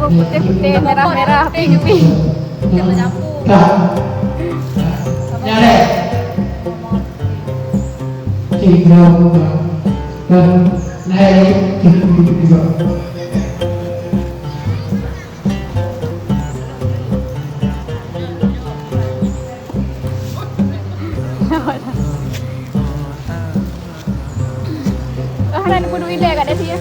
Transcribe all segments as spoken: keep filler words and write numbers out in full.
Putih-putih, merah-merah, pink-pink. Dah. Nyalek. Cik, dah. Dah. Naik. Ah, hana peuduek ilèe kat Desi, ya?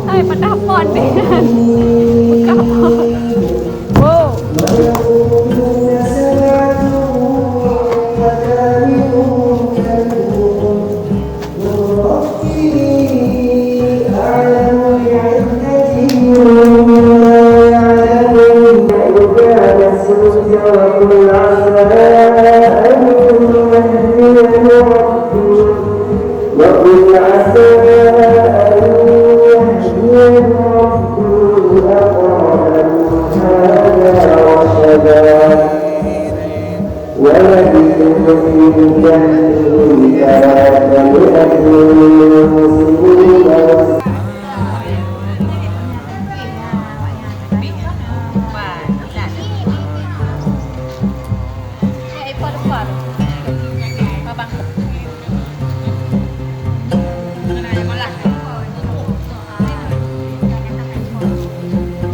Hai, patah pot ni. Buka pot. Wow. وقل عسى أن يهديه ربي أقرب من هذا رشدا. ولبثوا في كهفهم ثلاثمائة سنين وازدادوا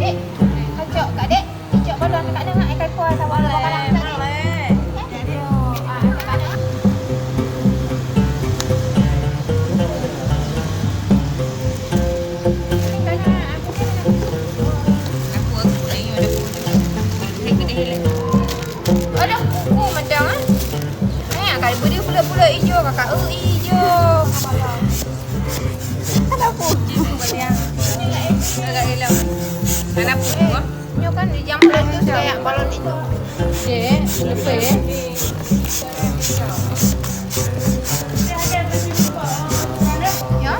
Dek, kacok kat dek. Icok balon dekat nengah, eh, kai kuah sabar. Boleh, boleh. Aku, aku, eh, ada pun. Hai, gede le. Aduh, kuku macam, eh. Eh, akai beri pula-pula ijo, kakak, eh, ijo. Ada pun. Agak elok. Ada pun, ah. Nyoe kan di jam puluh tu saya balon itu. Dek, lepas. Ya.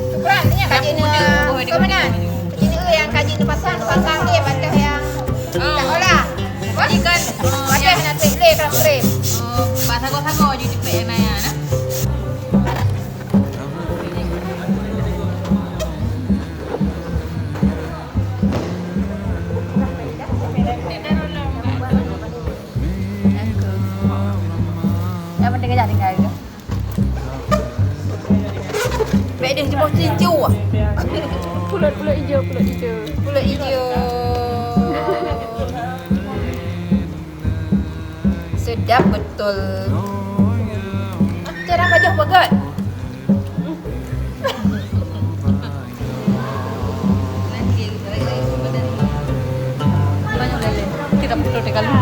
Syukran, ni yang kaji ni. Kau mana? Kaji ni yang kaji ni pasang, pasang dia, bantuh yang. Oh. Tak olah. Wah. Ikan. Oh, bantuh ya. Nak trip, trip, trip. Oh, bak sago-sago je trip yang naya, nah. Yang penting kejap tinggal ke? Baik deh, jempol tinju. Pulut, pulut hijau, pulut hijau. Pulut hijau. Sedap betul. Cara pajoh peugöt. Kita foto deh kalau.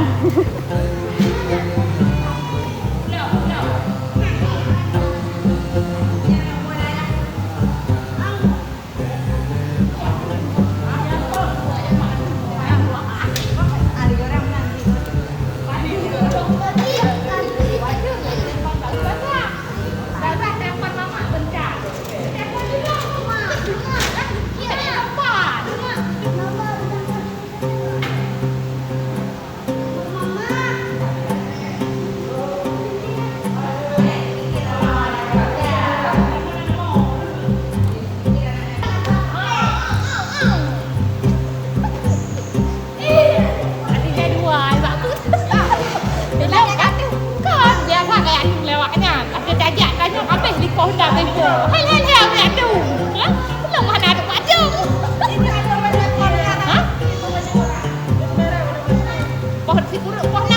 Ada dua, bagus. Kan biasa kayak tu lewat kan. Ada tajak tanya habis di kau dah tempo. Hal hal hal kayak tu. Ha? Belum mana ada macam. Ha? Pohon si buruk, pohon